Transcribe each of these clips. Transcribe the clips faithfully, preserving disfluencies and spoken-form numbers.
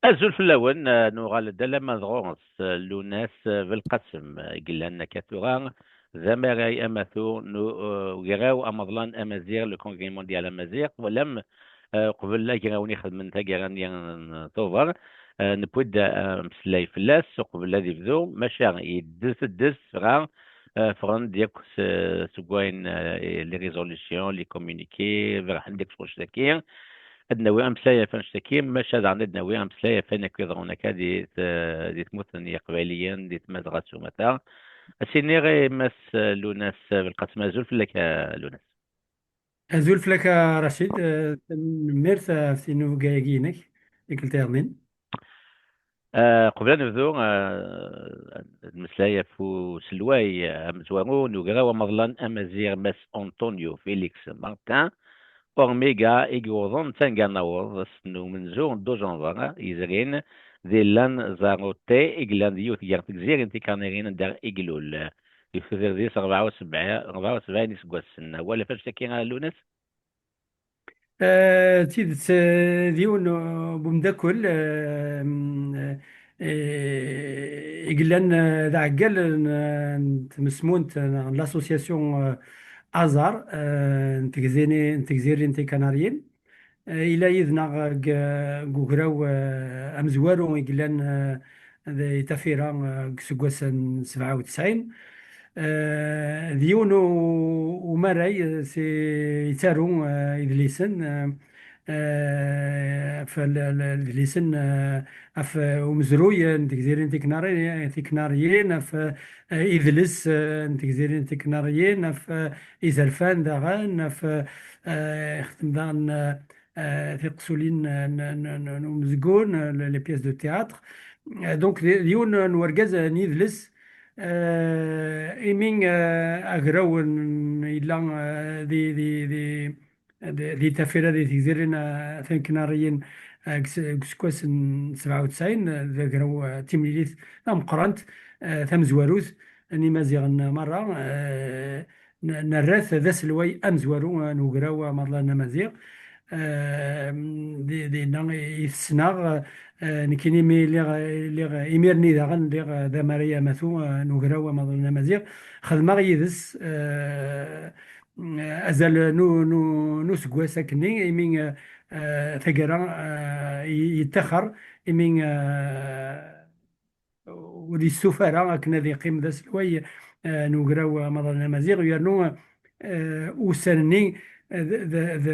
Azul fell-awen, eh, nuɣal-d alamma d ɣur-s, eh, Lunas, eh, Belqasem, eh, i yellan akka tura d amaray amatu n u-, eh, ugraw amaḍlan amaziɣ, le Congrès Mondial Amaziɣ, twalam, eh, uqbel agraw-nni xedmen taggara-nni n Tubeṛ, eh, newwi-d, eh, ameslay fell-as uqbel ad ibdu, maca yeddes-d deg tefra, eh, ffɣen-d yakk s-, seg wayen, eh, les résolutions, les communiqués, berrḥen-d yakk s wanect-agi. Ad nawi ameslay ɣef wanect-agi, maca daɣen ad nawi ameslay ɣef wayen akk yeḍrun akka di t-, di tmurt n Yiqbayliyen, di Tmazɣa s umata. Ad s-iniɣ i Mass Lunas Belqasem, azul fell-ak a Lunas. Azul fell-ak a Racid, eh, tanemmirt, eh, ɣef tinuga-agi-inek, tikkelt-iḍnin. Eh, qbel ad nebdu, eh, ad nmeslay ɣef uselway, eh, amezwaru n ugraw amaḍlan amaziɣ Mass Antonio Félix Martin, Ormiga i yewwḍen tanga n wayeḍ ass n umenzu n deux janvier yezrin di Lanzarote i yellan d yiwet gar tegzirin tikarnirin anda i ilul. Di tudert-is rebɛa u sebɛin, rebɛa u sebɛin iseggasen. Awal ɣef wanect-agi a Lunas? Eh, d tidet, eh, d yiwen, eh, n umeddakel, eh, mm, eh, i yellan, eh, d aɛeggal n, n tmesmunt, eh, n l'association, eh, AZAR, eh, n tegzini-, n tegzirin tikanariyin. Eh, yella yid-neɣ deg, deg ugraw, eh, amezwaru i yellan, eh, di Tafira, eh, deg useggas n sebɛa u tesɛin. Eh, d yiwen u-, umaray, eh, si, yettaru, eh, idlisen, eh, eh, ɣef l-, l-, idlisen, eh, ɣef umezruy, eh, n tegzirin tiknari-, tiknariyin, ɣef, eh, idles, eh, n tegzirin tiknariyin, ɣef, eh, izerfan daɣen, ɣef, eh, ixeddem daɣen, eh, eh, tiqsulin n, n, n, n umezgun, eh, les pièces de théâtre. Eh, donc, d, d yiwen n urgaz n yidles, eh, imi, eh, agraw n, yella, eh, di, di, di, di, di Tafira, di tegzirin, eh, tikanariyin, eh, deg s-, deg useggas n sebɛa u tesɛin, eh, d agraw, eh, d timlilit tameqqrant, eh, tamezwarut n Imaziɣen merra, eh, n-, nerra-t d aselway amezwaru, eh, n ugraw amaḍlan amaziɣ. Eh, di, dinna i, i t-ssneɣ, eh, nekkini mi lliɣ, lliɣ, imir-nni daɣen lliɣ, eh, d amaray amatu, eh, n ugraw amaḍlan amaziɣ. Xedmeɣ yid-s, eh, azal n u-, n u-, n useggas akkenni, imi, eh, eh, taggara, eh, i-, yettaxer, imi, eh, ur yestufa ara akken ad yeqqim d aselway, eh, n ugraw amaḍlan amaziɣ, yernu, eh, ussan-nni, eh, d, d, d,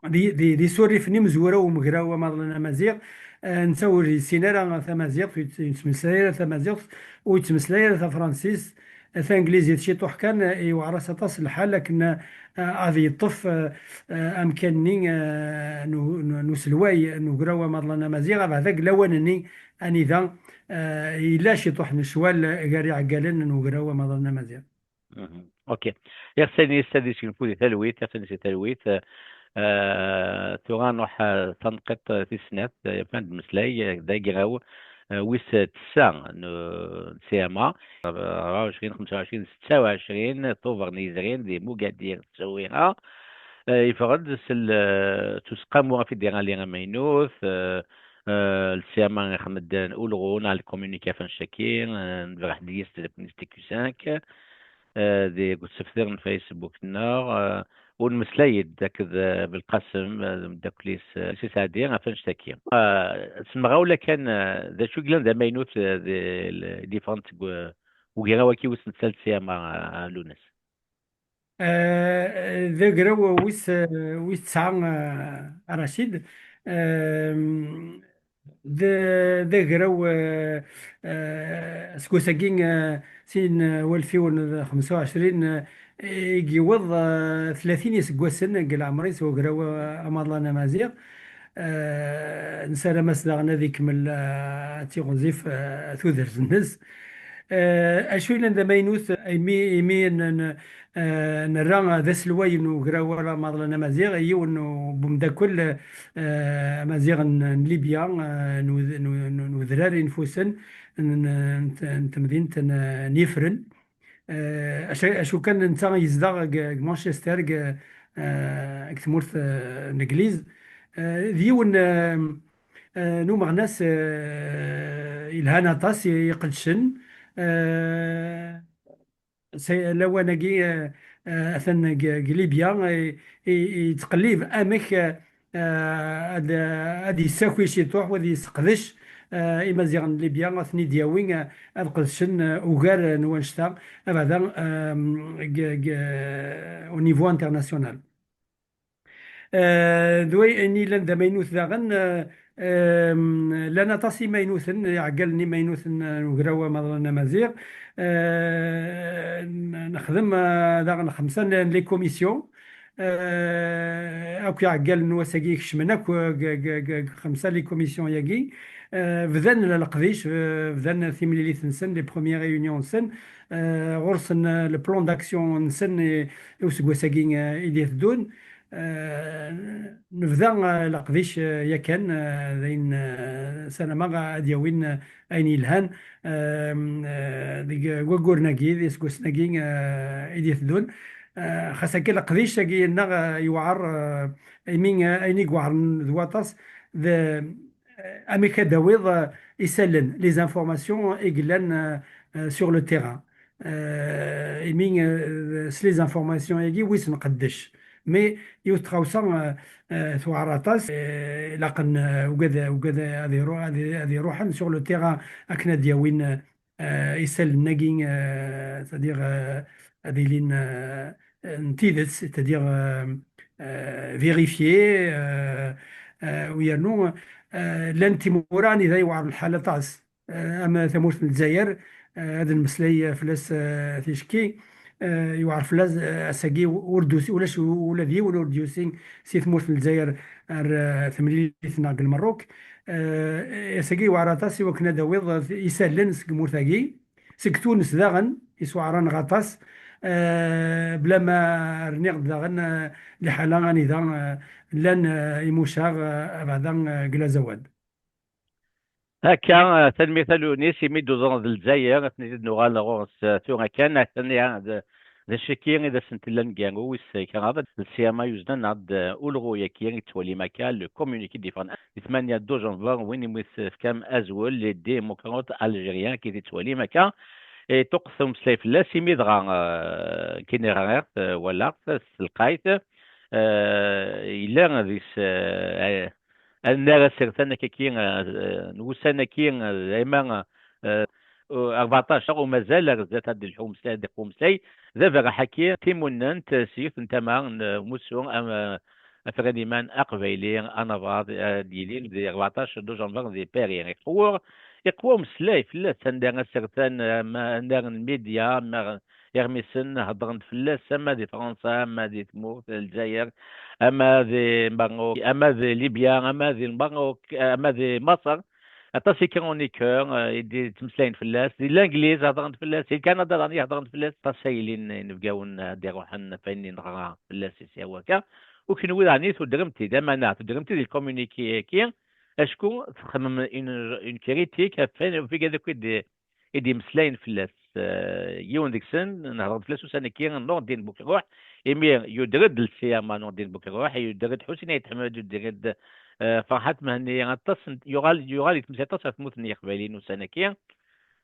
di, di, di surrif n imezwura umegraw amaḍlan amaziɣ, eh, netta ur yessin ara tamaziɣt, ur yettmeslay ara tamaziɣt, ur yettmeslay ara tafransist, tanglizit ciṭuḥ kan, eh, yewɛer-as aṭas lḥal akken, eh, ad yeṭṭef, eh, eh, amkan-nni, eh, n u-, n u-, n uselway n ugraw amaḍlan amaziɣ, abeɛda deg lawan-nni anida, eh, yella ciṭuḥ n ccwal gar iɛeggalen n ugraw amaḍlan amaziɣ. Mhm. Ok. Iɣsan-is ad yesgunfu di talwit, iɣsan-is di talwit. Eh, tura nruḥ, eh, tanqiṭ, eh, tis snat, eh, yerfan d meslay, eh, d agraw, eh, wis tessa n, n C M A, rebɛa u ɛecrin, xemsa u ɛecrin, setta u ɛecrin, Tubeṛ n yezrin di Mugadir Ttawira. Eh, yeffeɣ-d s l-, eh, s useqqamu afidiralis amaynut, eh, eh, le C M A ixeddem-d ulɣu neɣ le communiqué ɣef annect-agi, eh, nebraḥ-d yis-s deg T Q cinq. Eh, deg usebter n Facebook-nneɣ, eh, ur nmeslay-d akked, eh, Belqasem, eh, d umeddakel-is, eh, Si Saɛdi, ɣef annect-agi. Eh, s lemɣawla kan, eh, d acu i yellan d amaynut, eh, di, di, différent seg, eh, ugraw-agi wis netta n C M A, eh, Lunas? Eh, d agraw wis, eh, wis tesɛa, eh, a Racid. Eh, D, d agraw, eh, eh, aseggas-agi, eh, sin, eh, walfiwen d xemsa u ɛecrin, eh, i yewweḍ, eh, tlatin iseggasen deg leɛmer-is ugraw, eh, amaḍlan amaziɣ. Eh, nessaram-as daɣen ad ikemmel, eh, ad tiɣzif, eh, tudert-nnes. Eh, acu yellan d amaynut, imi, imi n, n, eh, nerra d aselway n ugraw amaḍlan amaziɣ, yiwen n umeddakel, eh, amaziɣ n, n Libya, eh, n ud-, n u-, n u-, n udrar infusen n, n, n t-, n temdint n, n Yifren. Eh, acu, acu kan netta yezdeɣ deg, deg Manchester, deg, eh, deg tmurt, eh, n Legliz. Eh, d yiwen, eh, eh, n umeɣnas, eh, yelhan aṭas, i- iqedcen. Eh, say- lawan-agi, eh, eh, atan deg deg Libya, eh, i- i- yettqellib amek, eh, eh, ad ad yessaki ciṭuḥ, u ad yesseqdec, eh, Imaziɣen n Libya, ad ten-id-yawi, eh, ad qedcen, eh, ugar n wannect-a, abeɛda, eh, deg- deg- au niveau international. Eh, d way ayen yellan d amaynut daɣen, eh, em, llan aṭas imaynuten, iɛeggalen imaynuten n ugraw amaḍlan amaziɣ. Eh, n- nexdem, eh, daɣen xemsa n les commissions. Eh, akk iɛeggalen n wass-agi ikecmen akk, eh, g- g- g- xemsa les commissions-agi. Eh, bdan leqdic, eh, bdan timlilit-nsen, les premières réunions-nsen. Eh, ɣur-sen, eh, le plan d'action-nsen i i useggas-agi, eh, i d-iteddun. Eh, nebda, eh, leqdic, eh, yakan, eh, d ayen, eh, sarameɣ ad yawin, eh, ayen yelhan, eh, eh, deg wagguren-agi, d iseggasen-agi, eh, i d-iteddun. Eh, xas akka leqdic-agi-nneɣ, eh, yewɛer, eh, imi, eh, ayen i iweɛren d waṭas, d, eh, amek ad d-tawiḍ, eh, isallen, les informations i yellan, eh, eh, sur le terrain. Eh, imi, eh, s les informations-agi wis nqeddec. Mais yiwet tɣawsa, eh, eh, tewɛer aṭas, eh, ilaqen, eh, ugad, ugad ad iru- ad i- ad iruḥen sur le terrain akken ad d-yawin, eh, isallen-agi, eh, c'est-à-dire, eh, ad ilin, eh, n tidet, c'est-à-dire, eh, eh, vérifiés, eh, eh, u yernu, eh, llan timura anida yewɛer lḥal aṭas. Eh, am tamurt n Lezzayer, eh, ad nmeslay fell-as, eh, ticki, eh, yewɛer fell-as, eh, ass-agi ur d-yusi, ulac u- ula d yiwen ur d-yusi si tmurt n Lezzayer ar, eh, temlilit-nneɣ deg Lmerruk. Eh, ass-agi yewɛer aṭas i wakken ad d-tawiḍ, eh, isallen seg tmurt-agi, seg Tunes daɣen, yesweɛer-aneɣ aṭas, eh, bla ma rniɣ-d daɣen, eh, liḥala anida, eh, llan, eh, imucaɣ, eh, abeɛda, eh, deg Lazawad. Akka, eh, tanemmirt a Lunis, imi d-uḍneḍ d Lezzayer, ad ten-id-nuɣal ɣur-s, eh, tura kan, atan, eh, d d aciki i d asentel aneggaru wis kraḍ, d siyama yuznen-aɣ-d, eh, ulɣu-yagi i tettwalim akka, le communiqué d-yeffɣen di tmanya dujanver, win imi tefkam azwel, les démocrates algériens, i d-yettwalim akka, iṭuqqet umeslay fell-as, imi dɣa, eh, kiniɣriɣ-t, eh, walaɣ-t s telqayt, eh, yella deg-s, eh, annar asertan akkaki, eh, n wussan-agi, eh, dayma, eh, rbeɛṭac, u mazal ar zdat ad d-ilḥu umeslay, ad d-iqwu umeslay. D aberraḥ-agi timunent, eh, s yiwet n tama n, eh, umussu, am, eh, afran iman aqbayli, anabaḍ, eh, ad d-yilin di rbeɛṭac dujanver di Paris. Iqwur, iqwa umeslay fell-as, anda asertan, eh, ma, annar n média, ma, iɣmisen heddren-d fell-as, ama di Fransa, ama di tmurt n Lezzayer, ama di Lmerruk, ama di Libya, ama di Lmerruk, ama di Maṣer. Aṭas i chroniqueurs, eh, i d-yettmeslayen fell-as. Di Langliz heddren-d fell-as, di Lkanada daɣen heddren-d fell-as. Aṭas ay yellan inebgawen, eh, ad d-iruḥen ɣef wayen i neɣra fell-as si wakka. U kenwi daɣen tuddrem-t-id, ama neɣ tuddrem-t-id di lkomuniki-agi, acku txemmem une, une critique ɣef wayen, ɣef wigad akk i d- i d-imeslayen fell-as. Eh, yiwen deg-sen, nehder-d fell-as ussan-agi, Nurdin Bukruḥ, imi yuder-d lsiyama Nurdin Bukruḥ, yuder-d Ḥusin Ayt Ḥmed, yuder-d, eh, Ferḥat Mhenni, aṭas n, yuɣal, yuɣal yettmeslay aṭas ɣef tmurt n Yiqbayliyen ussan-agi.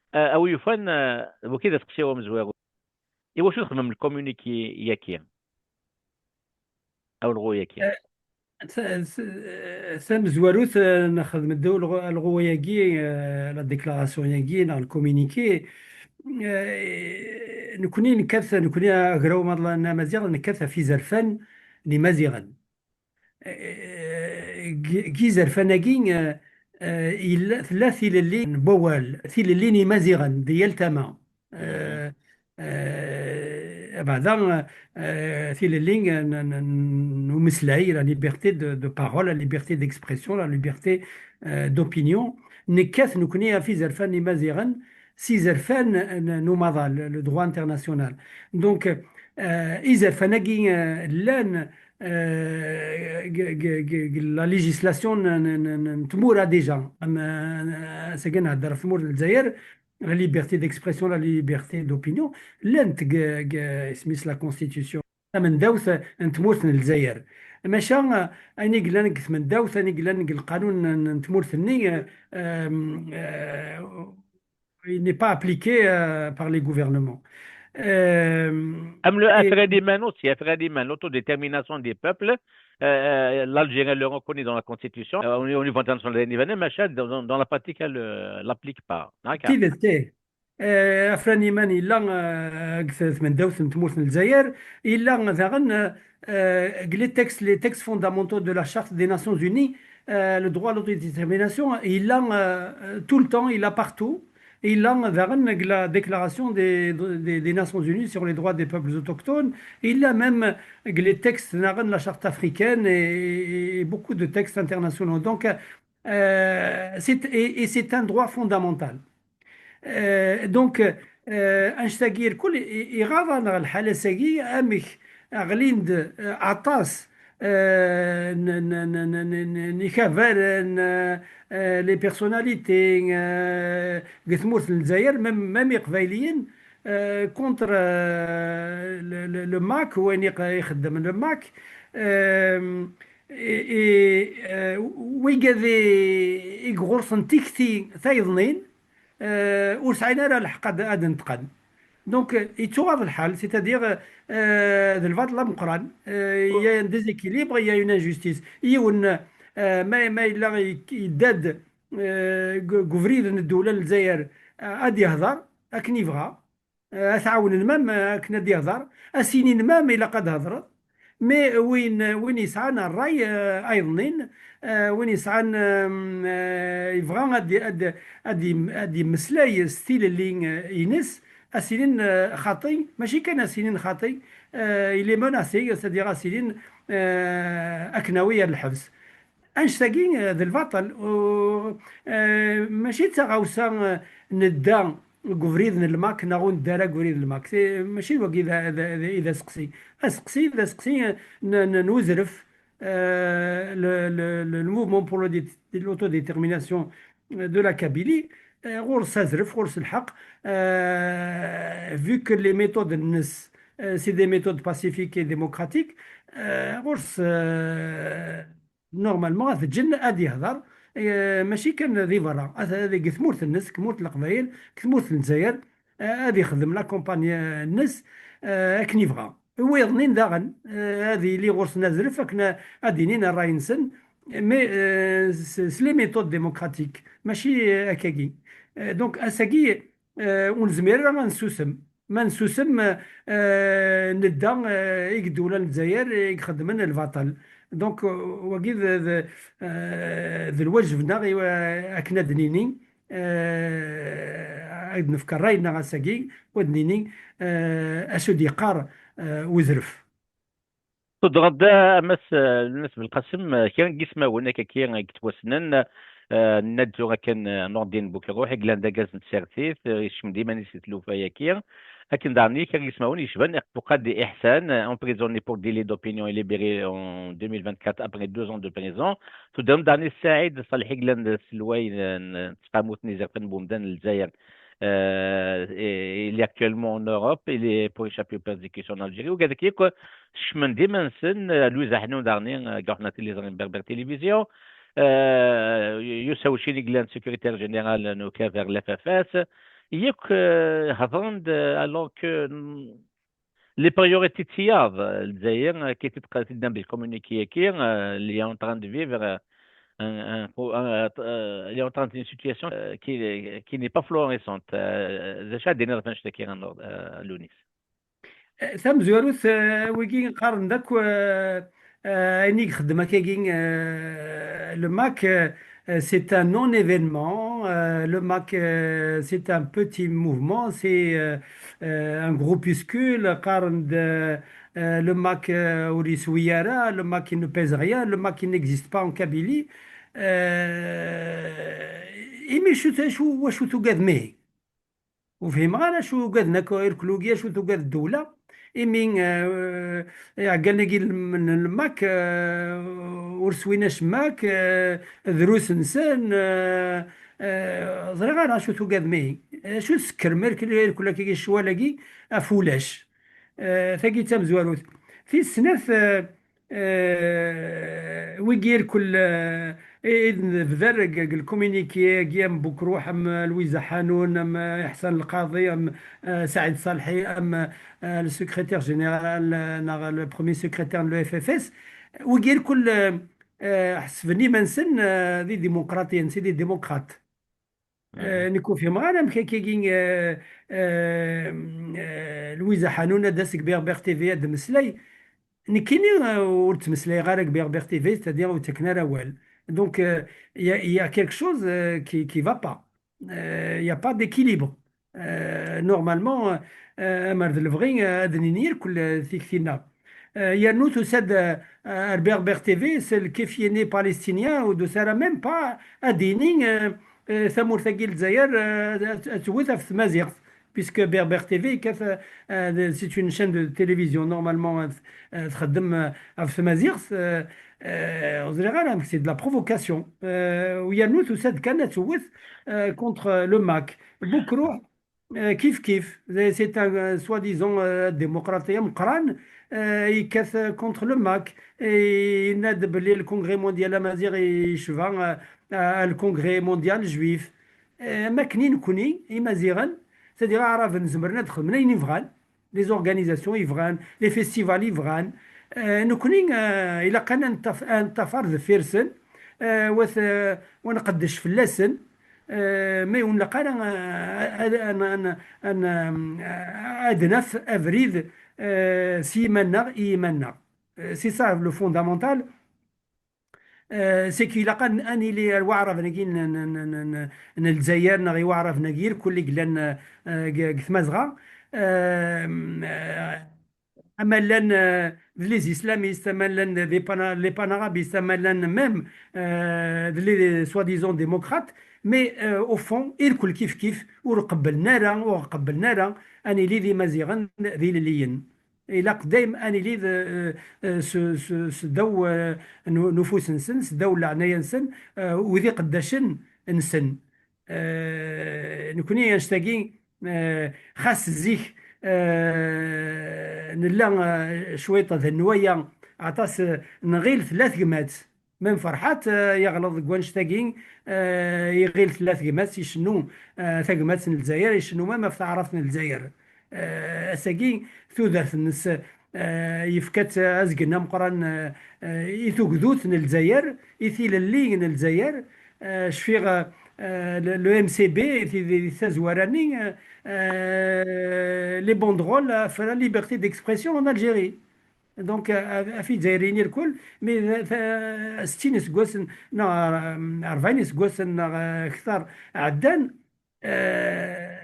Eh, a wi yufan, eh, d waki d aseqsi amezwaru. Iwacu txemmem lkomuniki-yagi? Aw lɣu-yagi? Eh, ta- s- eh, tamezwarut, eh, nexdem-d lɣu- lɣu-yagi, eh, la déclaration-yagi, neɣ le communiqué. Eh, nekni nekkat, nekni agraw amaḍlan amaziɣ, nekkat ɣef izerfan n Imaziɣen. Eh, g- g izerfan-agi, eh, eh, yella- tella tilelli n wawal, tilelli n Imaziɣen di yal tama. Eh, eh, abeɛda, eh, tilelli n, n, n, n umeslay, la liberté de, de parole, la liberté d'expression, la liberté, eh, d'opinion. Nekkat nekni ɣef izerfan n Imaziɣen, s izerfan n, n umaḍal, le droit international. Donc, eh, izerfan-agi, eh, llan, eh, g- g- g- g- la législation n, n, n, n tmura déjà. Am, eh, ass-agi nhedder ɣef tmurt n Lezzayer, la liberté d'expression, la liberté d'opinion, llant g- g- isem-is la constitution tamendawt n tmurt n Lezzayer. Maca, eh, ayen i yellan deg tmendawt, ayen i yellan deg lqanun n, n tmurt-nni, eh, eh, eh, il n'est pas appliqué, euh, par les gouvernements. Euh, Am le et- F R N M aussi, F R N M, l'autodétermination des peuples, euh, l'Algérie elle le reconnaît dans la constitution, euh, au, au niveau international, maca, dans, dans, dans la pratique, elle ne l'applique pas. D'accord. Tidet, eh. Eh, F R N M yella, eh, deg tmendawt n tmurt n Lezzayer, yella daɣen, eh, deg les textes, les textes fondamentaux de la Charte des Nations Unies, eh, le droit à l'autodétermination, yella, eh, tout le temps, yella partout, yella daɣen deg la déclaration des, des, des Nations Unies sur les droits des peuples autochtones, yella même deg les textes daɣen de la Charte africaine et, et beaucoup de textes internationaux. Donc, eh, c'est, et, et c'est un droit fondamental. Eh, donc, eh, annect-agi irkul i, i, iɣaḍ-aneɣ lḥal ass-agi, amek ɣlin-d, eh, aṭas, eh, n, n, n, n, n, n ikabaren, eh, eh, les personnalités, eh, deg tmurt n Lezzayer, même, même iqbayliyen, eh, contre, eh, le, le, le MAK, wayen iq-, ixeddem le MAK. Eh, i, i, eh, wigad i, i ɣur-sen tikti tayeḍnin, eh, ur sɛin ara lḥeqq ad, ad neṭqen. Donc, eh, yettuɣaḍ lḥal, c'est-à-dire, eh, d lbaṭel ameqqran, eh, il y a un déséquilibre, il y a une injustice. Yiwen, eh, ma, ma yella y-, yedda-d, eh, deg, deg ubrid n ddewla n Lezzayer, eh, ad yehder akken yebɣa, eh, ad t-ɛawnen même, eh, akken ad yehder, ad s-inin même ilaq ad hedreḍ. Mais win, win yesɛan ṛṛay, eh, ayeḍnin, eh, win yesɛan, eh, eh, yebɣa ad, ad, ad, yem-, ad yemmeslay s tilelli, eh, ines, ad s-inin, eh, xaṭi, mačči kan ad s-inin xaṭi, eh, il est menacé, c'est-à-dire ad s-inin, eh, ad k-nawi ar lḥebs. Annect-agi, eh, d lbaṭel, u, eh, mačči d taɣawsa, eh, nedda deg ubrid n lmak neɣ ur nedda ara deg ubrid n lmak. C'est, mačči d wagi i d, d, d, i d aseqsi. Aseqsi, d aseqsi, eh, n, n, n uzref, eh, le, le, le, le mouvement pour l'audit-, l'autodétermination de la Kabylie, eh, ɣur-s azref, ɣur-s lḥeqq, eh, vu que les méthodes-nnes, eh, c'est des méthodes pacifiques et démocratiques, eh, ɣur-s, eh, normalement, ad t-ǧǧen ad yehder, eh, mačči kan di berra, ad, ad, deg tmurt-nnes, deg tmurt n Leqbayel, deg tmurt n Lezzayer, eh, ad yexdem la campagne-nnes, eh, akken yebɣa. Wiyeḍnin daɣen, eh, ad yili ɣur-sen azref akken a-, ad d-inin ṛṛay-nsen, mais, eh, s, s les méthodes démocratiques, mačči, eh, akkagi. Eh, donc, ass-agi, eh, ur nezmir ara ad nsusem. Ma nsusem, eh, nedda, eh, i ddewla n Lezzayer i ixeddmen lbaṭel. Donc, eh, wagi d, d, eh, d lwajeb-nneɣ i, eh, akken ad d-nini, eh, ad nefk ṛṛay-nneɣ ass-agi, u ad nini, eh, acu d-yeqqar, eh, uzref. Tudreḍ-d, a Mass, eh, Lwennas Belqasem, eh, kra n yismawen akka-agi, eh, yettwassnen, eh, nadu akken, eh, Nordin Bukruḥ, i yellan d agaz n tsertit, eh, yekcem-d iman-is di tlufa-agi. Akken daɣen kra n yismawen yecban Fuqad Iḥsan, eh, emprisonné pour délit d'opinion et libéré en deux mille vingt-quatre après deux ans de prison. Tudrem daɣen Saɛid Ṣaleḥ, i yellan d aselway n, n tesqamut n yizerfan n wemdan n Lezzayer. Euh, et il est actuellement en Europe, il est pour échapper aux persécutions en Algérie. Wigad akk kecmen-d iman-nsen, euh, Louise Aḥnun daɣen, euh, deg waḥed n tiliẓri n Berbère Télévision, euh, Youssa Ouchine i yellan secrétaire général n ukabar n la F F S, yakk, euh, hedren-d, euh, alors que, mm, les priorités d tiyaḍ, euh, Lezzayer, euh, qui était très dans le communiqué, qui, euh, il est en train de vivre, euh, un, un, un, euh, il est en train d'une situation, euh, qui, qui n'est pas florissante. Euh, d acu ad d-tiniḍ ɣef annect-agi, euh, Lounis? Eh, tamezwarut, eh, wigi qqaren-d akk, eh, eh, ayen i ixeddem akkagi, eh, le MAK, eh, c'est un non-événement, eh, le MAK, eh, c'est un petit mouvement, c'est, eh, eh, un groupuscule, qqaren-d, eh, eh, le MAK, eh, ur yeswi ara, le MAK il ne pèse rien, le MAK il n'existe pas en Kabylie. Eh, imi acu, acu, wacu tugadem ihi? Ur fhimeɣ ara acu ugaden akk irkellugi, acu tugad ddewla, imi, eh, iɛeggalen-agi n lem-, n lmak, eh, ur swin acemma akk, eh, drus-nsen, eh, eh, ẓriɣ ara acu tugadem ihi. Acu tessekkrem irkel-, irkellugi ccwal-agi ɣef ulac? Eh, tagi d tamezwarut. Tis snat, eh, Euh, wigi irkul, euh, i d-nebder deg communiqué-agi, am Bukruḥ, am Lwiza Ḥanun, am Iḥsan Lqaḍi, am, euh, Saɛid Ṣalḥi, am, euh, le secrétaire général, euh, neɣ le premier secrétaire n l'E F F S. Wigi irkul, euh, euh, ḥesben iman-nsen, euh, d idimuqraṭiyen, c'est des démocrates. Euh, nekk ur fhimeɣ ara amek akkagi, euh, euh, euh, Lwiza Ḥanun ad d-tas deg Berbère T V ad d-meslay. Nekkini, euh, ur ttmeslayeɣ ara deg Berbère T V, c'est-à-dire ur ttaken ara awal. Donc, euh, il y a, il y a quelque chose, euh, qui, qui va pas. Euh, il y a pas d'équilibre. Euh, normalement, euh, amer d lebɣi, euh, ad nini irkul, euh, tikti-nneɣ. Euh, yernu tusa-d, euh, ar Berbère T V, c'est le kif yini palestinien, ur d-tusa ara même pas ad d-yini, euh, euh, tamurt-agi n Lezzayer, euh, ad, ad tewwet ɣef tmaziɣt, puisque Berbère T V, kif, euh, euh, c'est une chaîne de télévision, normalement, euh, euh, txeddem, euh, ɣef tmaziɣt, euh, euh, ur ẓriɣ ara, c'est de la provocation. Euh, u yernu tusa-d kan ad tewwet, euh, contre le MAK. Bukruḥ, euh, kif kif, c'est un, euh, soi-disant, euh, démocrate ameqqran, euh, yekkat, euh, contre le MAK. Et yenna-d belli le Congrès mondial amaziɣ yecba, euh, euh, le Congrès mondial juif. Euh, am akken i nekni, imaziɣen, c'est-à-dire aɛraben, zemren ad xedmen ayen i bɣan, les organisations i bɣan, les festivals i bɣan. Euh, nekni, euh, ilaq ad nettaf-, ad nettafar deffir-sen, euh, wat, euh, wa nqeddec fell-asen, euh, mais ur nlaq ara, euh, ad, ad, ad, ad, euh, ad naf abrid, euh, s yiman-nneɣ i yiman-nneɣ. Euh, c'est ça le fondamental. Euh, c'est que ilaq ad, ad nili ar waɛraben-agi n, n, n, n, n Lezzayer neɣ i waɛraben-agi irkul i yellan, euh, deg, deg Tmazɣa. Euh, euh, ama llan, euh, d les islamistes, ama llan d les pana-, les panarabistes, ama llan même, euh, d les soi-disant démocrates, mais, euh, au fond, irkul kif kif, ur qebblen ara, ur qebblen ara ad nili d Imaziɣen d ilelliyen. Ilaq dayem ad nili d, euh, euh, s, s, s ddaw, euh, n, n ufus-nsen, s ddaw n leɛnaya-nsen, euh, u d iqeddacen-nsen. Euh, nekni annect-agi, euh, xas zik, euh, nella, euh, cwiṭ d nnwaya, aṭas, euh, nɣil tella tegmat. Même Ferḥat, euh, yeɣleḍ deg wannect-agi, euh, iɣil tella tegmat, icennu, euh, tagmat n Lezzayer, icennu même ɣef taɛrabt n Lezzayer. Euh, ass-agi, tudert-nnes, euh, yefka-tt azgen ameqqran, euh, euh, i tugdut n Lezzayer, i tilelli n Lezzayer. Euh, cfiɣ, euh, euh, le, le M C B, i, i, i tazwara-nni, euh, euh, les banderoles, euh, ɣef la liberté d'expression en Algérie. Donc, euh, ɣef Izzayriyen irkul, mi ta-, settin iseggasen, neɣ, euh, rebɛin iseggasen, neɣ, euh, kter ɛeddan, euh,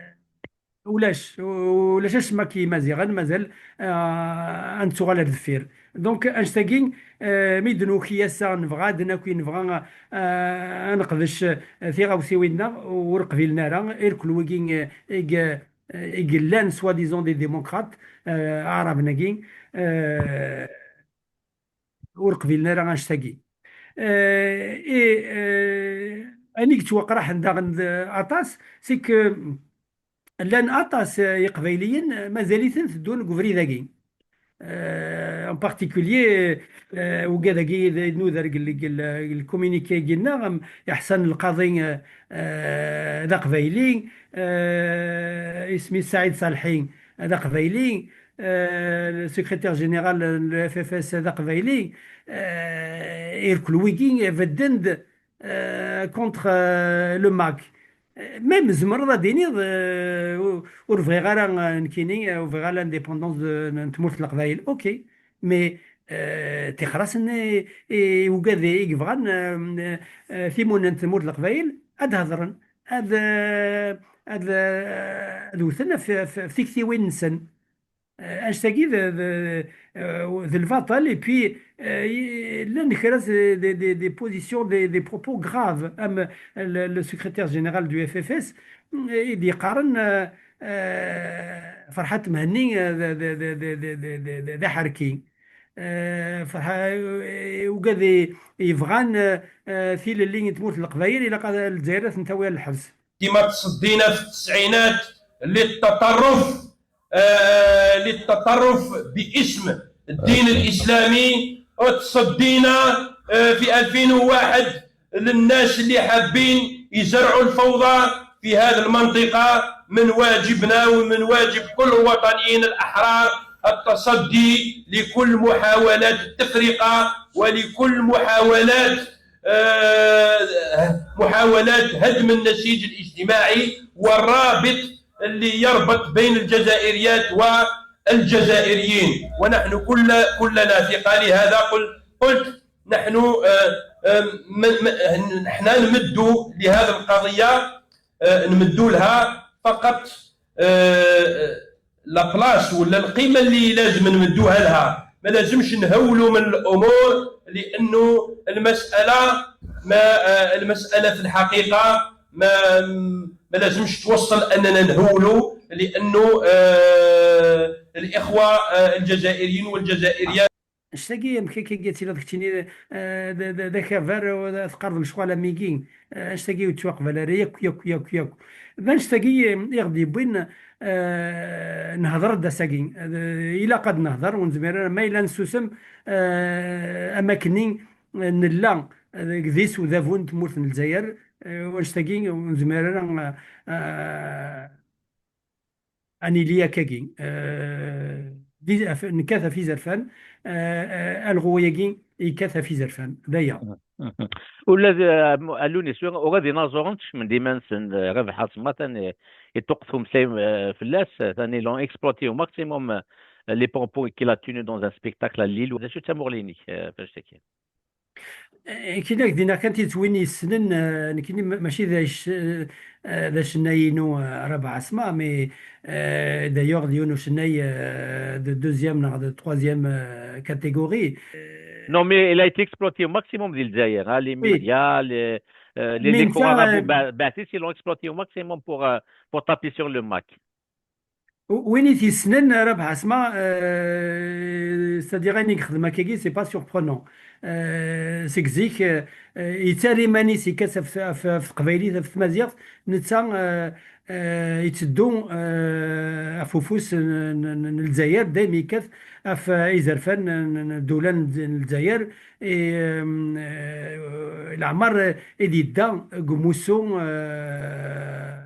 ulac, ulac acemma k Imaziɣen, mazal, euh, ad nettuɣal ar deffir. Donc, annect-agi, euh, mi d-nuki ass-a, nebɣa ad naki, nebɣa, euh, ad neqdec, euh, tiɣawsiwin-nneɣ, ur qbilen ara, irkul wigi, euh, i, i yellan soi-disant des démocrates, euh, aɛraben-agi, euh, ur qbilen ara annect-agi. Euh, et, euh, ayen i yettwaqraḥen daɣen d, aṭas, c'est que llan aṭas, euh, Iqbayliyen, euh, mazal-iten teddun deg ubrid-agi. Euh, en particulier, euh, ugad-agi d, nuder deg, deg, deg le communiqué-agi-nneɣ, am Iḥsan Lqaḍi, euh, euh, d Aqbayli, euh, isem-is Saɛid Ṣalḥi d Aqbayli, euh, le secrétaire général n le F F S d Aqbayli, euh, irkul wigi bedden-d, euh, contre, euh, le MAK. Euh, même tzemreḍ ad d-tiniḍ, euh, ur, ur bɣiɣ ara, euh, nekkini, euh, ur bɣiɣ ara l'indépendance de, n tmurt n Leqbayel. Ok. Mais, euh, tixrasen i, i ugad i yebɣan, euh, euh, timunent n tmurt n Leqbayel, ad hedren, ad, euh, ad, euh, ad wten ɣef, ɣef, ɣef tiktiwin-nsen. Euh, annect-agi d, d, euh, d lbaṭel, et puis, euh, llan kra des, des, des, des positions, des, des propos graves, am le, le secrétaire général du F F S, euh, i d-yeqqaren, euh, euh, Ferḥat Mhenni, euh, d, d, d aḥerki. Euh, Ferḥa-, euh, ugad i, yebɣan, euh, euh, tilelli n tmurt n Leqbayel, ilaq ad, Lezzayer ad ten-tawi ar lḥebs. كما تصدينا في التسعينات للتطرف، آه، للتطرف باسم الدين الإسلامي وتصدينا، آه، في ألفين وواحد للناس اللي حابين يزرعوا الفوضى في هذه المنطقة. من واجبنا ومن واجب كل الوطنيين الأحرار التصدي لكل محاولات التفرقة ولكل محاولات، آه، محاولات هدم النسيج الاجتماعي والرابط اللي يربط بين الجزائريات والجزائريين. ونحن كل كلنا في قال هذا قل- قلت نحن، آه، آه، م- م- نحن نمد لهذه القضية، آه، نمد لها فقط، آه، la place ولا القيمة اللي لازم نمدوها لها. ما لازمش نهولوا من الأمور، لأنه المسألة ما، آه، المسألة في الحقيقة ما، ما لازمش توصل أننا نهولوا، لأنه، آه، الإخوة، آه، الجزائريين والجزائريات Anect-agi, amek akka i tt-ila d keččini, eh, d, d, d akabar, eh, tqerḍem lecɣal am wigi. Eh, anect-agi ur yettwaqbal ara yakk, yakk, yakk, yakk. D anect-agi, eh, i ɣ-d-yewwin, eh, nehder-d ass-agi. Eh, ilaq ad nehder, ur nezmir ara, ma yella nessusem, eh, am akken-nni, eh, nella, eh, deg dis udabu n tmurt n Lezzayer, eh, anect-agi ur nezmir ara, eh, eh, ad nili akkagi, eh, di, af-, nekkat ɣef yizerfan, eh, eh, alɣu-agi yekkat ɣef yizerfan, d aya. Mhm. Ula d, eh, Alun Iswi, ula d inaẓuren kecmen-d iman-nsen, eh, Rabeḥ Asma atan, eh, iṭuqqet umeslay, eh, fell-as, eh, atan ils ont exploité au maximum, eh, les propos qu'il a tenus dans un spectacle à Lille. D acu d tamuɣli-inek, eh, ɣef annect-agi? Eh, kini ak-d-iniɣ kan tidet, win yessnen, eh, nekkini ma-, mačči d ac-, eh, eh, d acennay-inu, eh, Rabeḥ Asma, mais, eh, d'ailleurs d yiwen ucennay, eh, de deuxième neɣ de troisième, eh, catégorie. Non, mais il a été exploité au maximum di Lezzayer, hein, les médias, les, euh, les, les corps arabo, ba-, Baathis, ils l'ont exploité au maximum pour, euh, pour taper sur le MAK. W-, win i t-yessnen Rabeḥ Asma, euh, c'est-à-dire ayen i yexdem akkagi, c'est pas surprenant. Euh, seg zik, euh, euh, yettarra iman-is yekkat ɣef, ɣef, ɣef teqbaylit, ɣef tmaziɣt, netta, euh, euh, yetteddu, euh, ɣef ufus n, n, n, n Lezzayer, dayem yekkat ɣef, euh, izerfan n, n, n ddula n, n Lezzayer, et, euh, euh, leɛmer, euh, i d-yedda deg umussu, euh,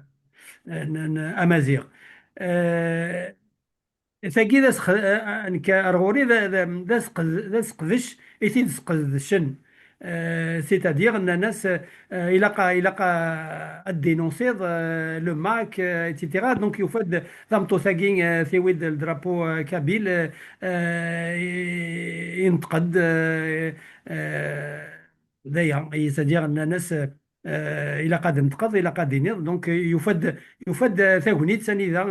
n, n, amaziɣ. Eh, tagi d asx-, eh, nekk ar ɣur-i d, d, d asqed-, d asqedec i t-id-sqedcen. Eh, c'est-à-dire, nnan-as, eh, ilaq a, ilaq a, ad dénoncer, eh, le MAK, eh, et cetera. Donc, yufa-d tameṭṭut-agi, eh, tiwi-d le drapeau, eh, kabyle, eh, eh, inṭeq-d, eh, eh, d aya, c'est-à-dire, nnan-as, eh, ilaq ad d-tneṭqeḍ, ilaq ad d-tiniḍ. Donc, eh, yufa-d, yufa-d, eh, tagnit anida,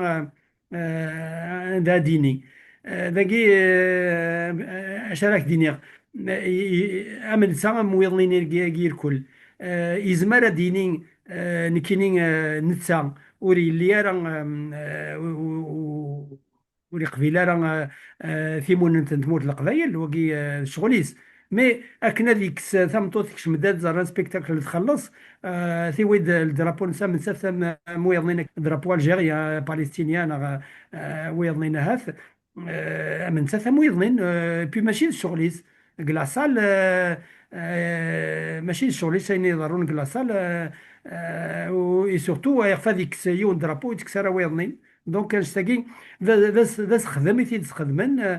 eh, eh, anda ad d-yini. Eh, dagi, eh, acu ara ak-d-iniɣ? Eh, i, i, am netta, am wiḍen-nni irkul. Eh, yezmer ad d-yini, eh, nekkini, eh, netta ur yelli ara, eh, u-, u-, u-, ur yeqbil ara, eh, eh, timunent n tmurt n Leqbayel, wagi, eh, d ccɣel-is. Mais akken ad yekkes, eh, tameṭṭut tekcem-d ad ẓer un spectacle txelleṣ, eh, tiwi-d, eh, le drapeau n Sam, netta am, am wiḍen-nni, drapeau algérien, palestinien, neɣ, eh, wiḍen-nni ahat, eh, am netta am wiḍen-nni, eh, puis mačči d ccɣel-is. Deg la salle, eh, eh, mačči d ccɣel-is ayen iḍerrun deg la salle, eh, eh, u-, et surtout, eh, iɣef ad yekkes yiwen drapeau, ur yekkes ara wiḍen-nni. Donc, anect-agi, d, d, d asexdem i t-id-sxedmen, euh,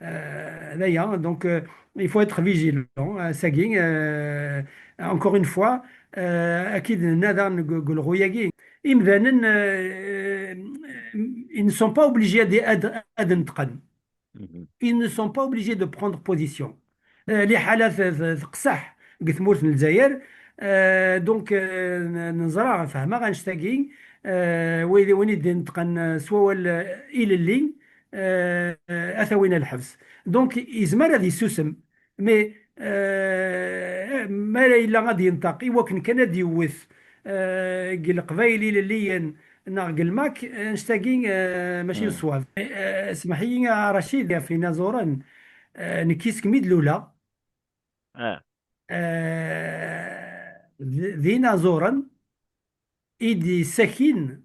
euh, d aya. Donc, euh, il faut être vigilant, euh, sagi, euh, encore une fois, euh, akid nenna daɣen deg, deg ulɣu-agi. Imdanen, euh, ils ne sont pas obligés ad, ad, ad neṭqen. Ils ne sont pas obligés de prendre position. Euh, liḥala t-, t-, teqseḥ deg tmurt n Lezzayer. Euh, donc, euh, n-, neẓra, fehmeɣ annect-agi, euh, wid, win i d-ineṭqen, euh, s wawal, euh, ilelli, euh, euh, ad t-awin ɣer lḥebs. Donc, yezmer ad yessusem, mais, euh, ma yella ad yenṭeq, i wakken kan ad yewwet, euh, deg Leqbayel ilelliyen neɣ deg le MAK, annect-agi, euh, mačči d ṣṣwab. Euh, smeḥ-iyi a Racid, ɣef inaẓuren, euh, nekk segmi d-luleɣ, euh, d, d inaẓuren i d-yessakin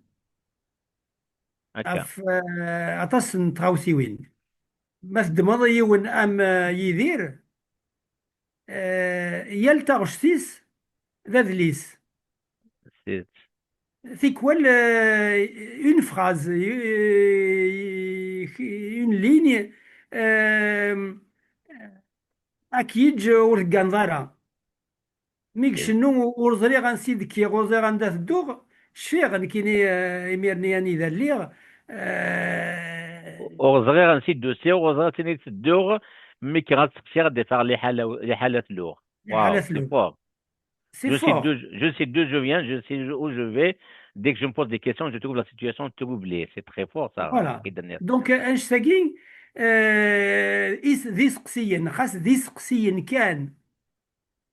ɣef, euh, aṭas n tɣawsiwin. Ma teddmeḍ yiwen am, euh, Yidir, Eh, yal taɣect-is d adlis. Tikwal, eh, une phrase, eh, une ligne, eh, ad k-yeǧǧ ur tegganeḍ ara. Mi icennu, ur ẓriɣ ansi d-kkiɣ, ur ẓriɣ anda tedduɣ, cfiɣ nekkini, eh, imir-nni anida lliɣ, eh, Ur ẓriɣ ansi d-usiɣ, ur ẓriɣ ansi d-tedduɣ, mi kkreɣ ad seqsiɣ ad d-afeɣ liḥala, liḥala tluɣ. Liḥala Wow, c'est tluɣ. Fort. C'est Je sais fort. D'où, je sais d'où je viens, je sais où je vais. Dès que je me pose des questions, je trouve la situation troublée. C'est très fort, ça. Voilà. Donc, euh, anect-agi, euh, is- d iseqsiyen, xas d iseqsiyen kan,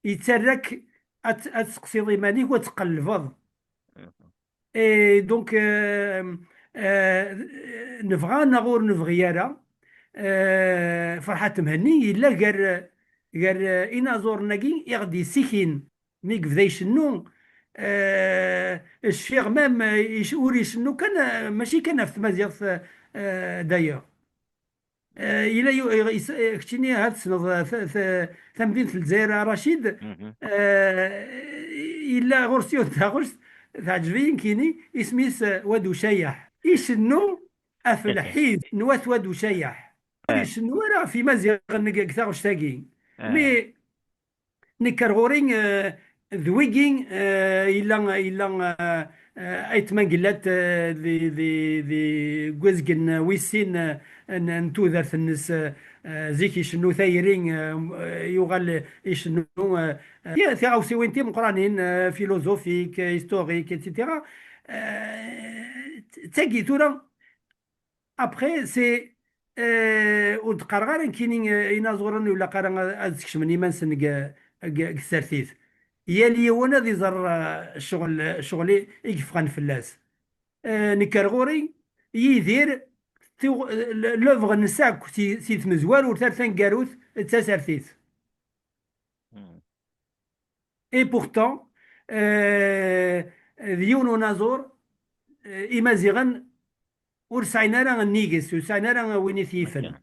yettarra-k ad, ad tseqsiḍ iman-ik u ad tqellbeḍ. Et donc, euh, euh, nebɣa neɣ ur nebɣi ara, euh, Ferḥat Mhenni yella gar, gar, euh, inaẓuren-agi i ɣ-d-yessikin mi yebda icennu. Euh, cfiɣ même, euh, ic- ur icennu kan, euh, mačči kan ɣef tmaziɣt, euh, d'ailleurs. Euh, yella yu- is- eh, keččini ad tessneḍ, eh, ta- ta- tamdint n Lezzayer, a Racid. Euh, yella ɣur-s yiwet taɣect teɛǧeb-iyi nekkini, isem-is, eh, Wad Ucayeḥ. Icennu ɣef lḥif n wat Wad Ucayeḥ. Ur icennu ara ɣef Imaziɣen deg, deg taɣect-agi. Mais nekker ɣur-i, eh, d wigi, eh, yella, yella, eh, eh, ayt Mangellat, eh, di, di, di wazgen wis sin, eh, n, n tudert-nnes, eh, eh, zik icennu tayri, eh, yuɣal icennu, eh, eh, tiɣawsiwin timeqqranin, eh, philosophiques, eh, historiques, et cetera. Eh, d tagi tura, après, c'est, euh, ur d-qqareɣ ara nekkini, euh, inaẓuren ur ilaq ara ad, ad skecmen iman-nsen deg, deg, deg tsertit. Yal yiwen ad iẓer, euh, ccɣel, ccɣel i, i yeffɣen fell-as. Euh, nekker ɣur-i, Yidir, tuɣ-, l-, l'œuvre-nnes akk si, si tmezwarut ar taneggarut d tasertit. Et pourtant, euh, d yiwen unaẓur, euh, Imaziɣen ur sɛin ara nnig-s, ur sɛin ara win i t-yifen.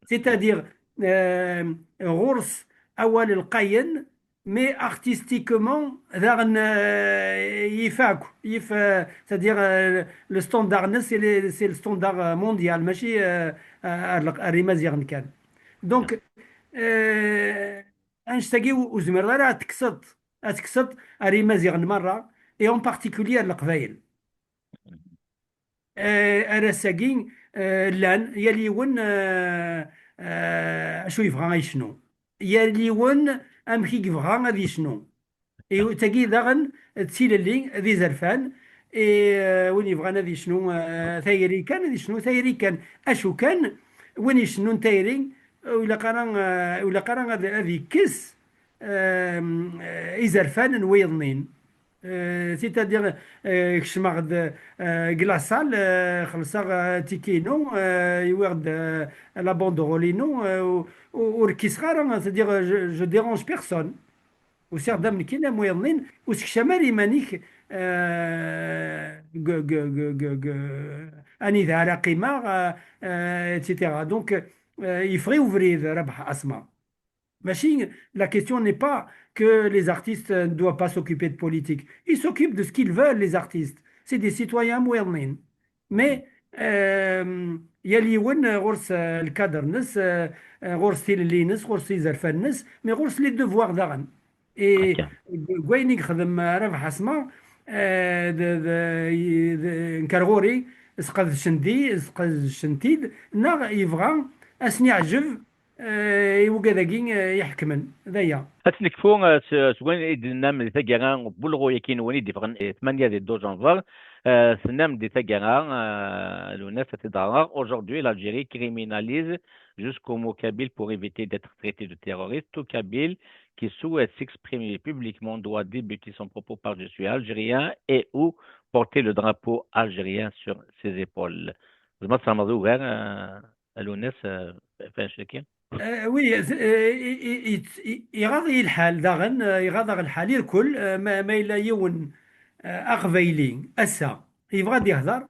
C'est-à-dire, euh, ɣur-s awal lqayen, mais artistiquement, daɣen, euh, yif akk, yif, euh, c'est-à-dire, euh, le standard-nnes, c'est le, c'est le standard, euh, mondial, mačči, euh, ar, ar Imaziɣen kan. Donc, euh, annect-agi ur, ur zmireḍ ara ad tekkseḍ, ad tekkseḍ ar Imaziɣen merra, et en particulier ar Leqbayel. Eh, ar ass-agi, eh, llan, yal yiwen, eh, eh, acu yebɣa ad yecnu. Yal yiwen amek i yebɣa ad yecnu. I tagi daɣen d tilelli, d izerfan, i, eh, win yebɣan ad yecnu, eh, tayri kan, ad yecnu tayri kan. Acu kan, win icennun tayri, ur ilaq ara, eh, ur ilaq ara ad, ad yekkes, eh, izerfan n wiyeḍnin. Euh, c'est-à-dire, euh, kecmeɣ-d, euh, deg la salle, euh, xellṣeɣ, euh, tiki-inu, euh, uwiɣ-d, euh, la banderole-inu, euh, u-, u-, ur kkiseɣ ara, c'est-à-dire, je, je dérange personne. Usiɣ-d am nekkini am wiyeḍnin, ur sekcam ara iman-ik, euh, deg, deg, deg, deg, deg, anida ara qqimeɣ, euh, euh, et cetera. Donc, euh, yeffeɣ-iyi ubrid, Rabeḥ Asma. Mačči, la question n'est pas que les artistes ne doivent pas s'occuper de politique. Ils s'occupent de ce qu'ils veulent, les artistes. C'est des citoyens am wiyeḍnin. Mais, euh, yal yiwen, euh, ɣur-s, euh, lkader-nnes, euh, euh, ɣur-s tilelli-ines, ɣur-s izerfan-nnes, mais ɣur-s les devoirs daɣen. Et deg wayen i yexdem, euh, Rabeḥ Asma, euh, d, d, d, nker ɣur-i, sqedcen-di, sqedcen-t-id, neɣ yebɣa ad sen-iɛǧeb, eh, i wigad-agi, eh, iḥekmen. D aya. Ad tt-nekfu, eh, s, s wayen i d-tennam di taggara n wulɣu-yaki-nwen i d-iffɣen, eh, tmanya di deux janvier. Eh, tennam di taggara, eh, Lwennas, ad t-id-ɣreɣ: Aujourd'hui, l'Algérie criminalise jusqu'au mot kabyle pour éviter d'être traité de terroriste. Tout Kabyle qui souhaite s'exprimer publiquement doit débuter son propos par: Je suis algérien et ou porter le drapeau algérien sur ses épaules. Tzemreḍ ad tfehmeḍ ugar, eh, a Lwennas, eh, f annect-agi? Eh, oui, eh, i, i, i, i, iɣaḍ-iyi lḥal daɣen, eh, iɣaḍ-aɣ lḥal irkel, eh, ma, ma yella yiwen, eh, aqbayli ass-a yebɣa ad yehder,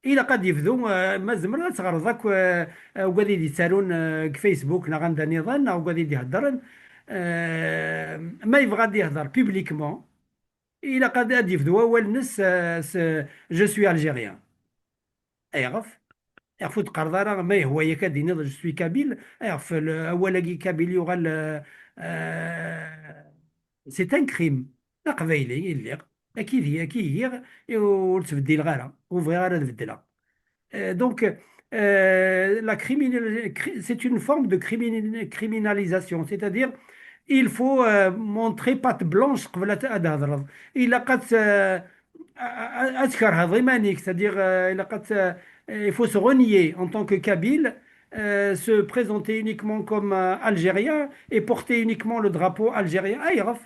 ilaq ad yebdu, eh, ma tzemreḍ ad teɣreḍ akk, eh, eh, ugad i d-yettarun, eh, deg Facebook neɣ anda nniḍen, neɣ ugad i d-iheddren, Euh, ma yebɣa ad yehder publiquement, ilaq ad ad yebdu awal-nnes, euh, s- je suis algérien. Ayɣef? Ayɣef ur d-teqqareḍ ara ma yehwa-yak ad d-tiniḍ je suis kabyle? Ayɣef le- awal-agi kabyle yuɣal, euh, euh, c'est un crime. D aqbayli i lliɣ, akka i d- akka i giɣ, i ur ttbeddileɣ ara, ur bɣiɣ ara ad beddleɣ. Euh, donc, euh, la criminal- cri- c'est une forme de crimin- criminalisation, c'est-à-dire il faut, euh, montrer patte blanche قبل ad ad تهضرض. Ilaq ad ت- euh, ad تكرهض iman-ik, c'est-à-dire, euh, ilaq ad ت- euh, il faut se renier en tant que kabyle, euh, se présenter uniquement comme, euh, algérien et porter uniquement le drapeau algérien. Ayɣef?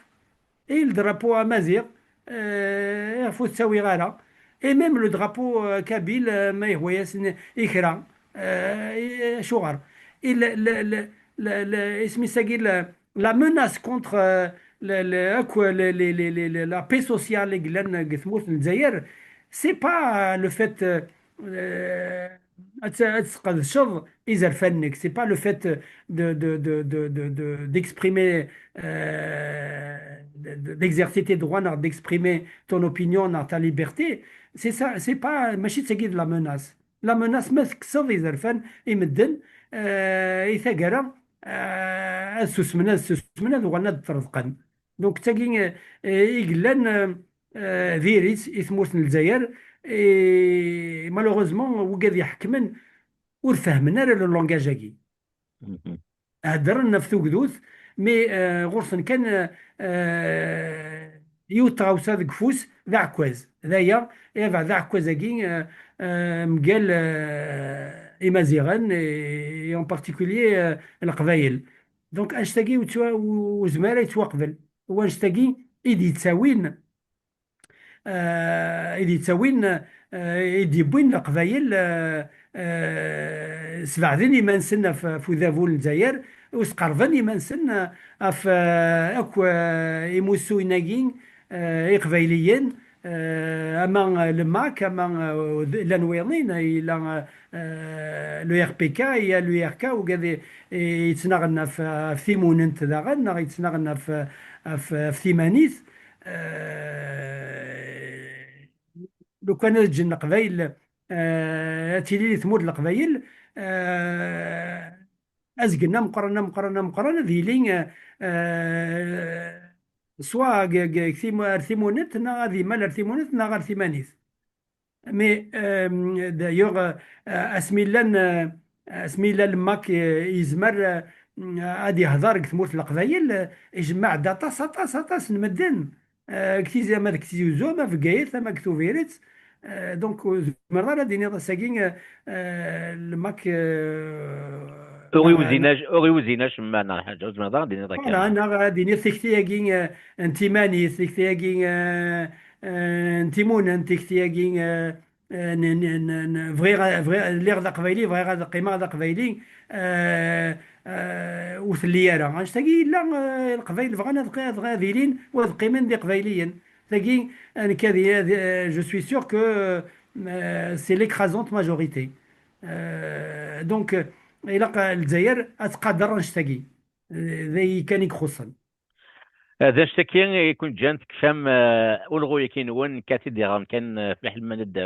Et le drapeau amaziɣ, euh, ur t-ttawiɣ ara. Et même le drapeau, euh, kabyle, euh, ma yehwa-yasen i kra, euh, i- acuɣer? Et le- le- le- le- le- isem-is-agi, le- la menace contre, euh, le- le- akk le- le- le- le- le- la paix sociale i yellan deg tmurt n Lezzayer, c'est pas, euh, le fait, euh, euh, ad t- ad tesqedceḍ izerfan-nnek. C'est pas le fait de, de, de, de, de, de- d'exprimer, euh, de- de- d'exercer tes droits, neɣ d'exprimer ton opinion, neɣ ta liberté. C'est ça, c'est pas, mačči d tagi d la menace. La menace, ma tekkseḍ izerfan i medden, euh, i taggara, euh, ad susmen, ad susmen, ad uɣalen ad ṭṭreḍqen. Donc, d tagi, euh, i yellan, euh, euh, diri-tt i tmurt n Lezzayer. Et malheureusement, wigad iḥekmen ur fehmen ara le langage-agi. Heddren ɣef tugdut, mais, euh, ɣur-sen kan, euh, yiwet tɣawsa deg ufus, d aɛekkaz. D aya, et abeɛd aɛekkaz-agi, euh, euh, mgal, euh, Imaziɣen, et, et en particulier, euh, Leqbayel. Donc, annect-agi ur ttwa- ur yezmir ara yettwaqbel. U annect-agi i d-yettawin, euh, i d-yettawin, euh, i d-yewwin Leqbayel, euh, euh, sbeɛden iman-nsen ɣef, ɣef udabu n Lezzayer, u sqerben iman-nsen, euh, ɣef, euh, akk, euh, imussuyen-agi, euh, iqbayliyen, euh, ama, euh, le MAK, ama, euh, d- llan wayeḍnin, yella, euh, le R P K, il y a le R K, wigad i- i- yettnaɣen ɣef, ɣef timunent daɣen, neɣ yettnaɣen ɣef, ɣef, ɣef timanit. Euh, lukan ad ǧǧen Leqbayel, euh, ad tili tmurt n Leqbayel, euh, azgen ameqqran, ameqqran, ameqqran, ad yili, euh, euh, soit g- g- g- tim- ar timunent, neɣ ad imal ar timunent, neɣ ar timanit. Mais, euh, d'ailleurs, euh, asmi llan, euh, asmi yella le MAK, euh, yezmer, euh, ad yehder deg tmurt n Leqbayel, euh, ijemmeɛ-d aṭas, aṭas, aṭas n medden. Euh, deg Tizi, ama deg Tizi Uzzu, ama deg Bgayet, ama deg Tubiret. Euh, donc, ur tezmireḍ ara ad d-tiniḍ ass-agi, euh, euh, le MAK, euh, Ur iwzin ac- ur iwzin acemma neɣ lḥaǧa, ur tezmireḍ ara ad d-tiniḍ akka. Voilà, neɣ ad d-tiniḍ tikti-agi, euh, n timanit, tikti-agi, euh, euh, n timunent, tikti-agi, euh, euh, n- n- n- n- bɣiɣ, bɣiɣ, lliɣ d aqbayli, bɣiɣ ad qqimeɣ d aqbayli, euh, euh, ur telli ara. Annect-agi yella, euh, Leqbayel bɣan ad, ad, ad ilin u ad qqimen d iqbayliyen. Tagi, euh, nekk ad, ad, euh, je suis sûr que, euh, c'est l'écrasante majorité. Euh, donc, euh, ilaq, euh, Lezzayer ad tqader annect-agi. Euh, d ayi kan i ixuṣṣen. Eh, d annect-agi i ken-ǧǧan tekfam, eh, ulɣu-yaki-nwen, nekk ad t-id-iɣer kan, eh, fiḥel ma ned-,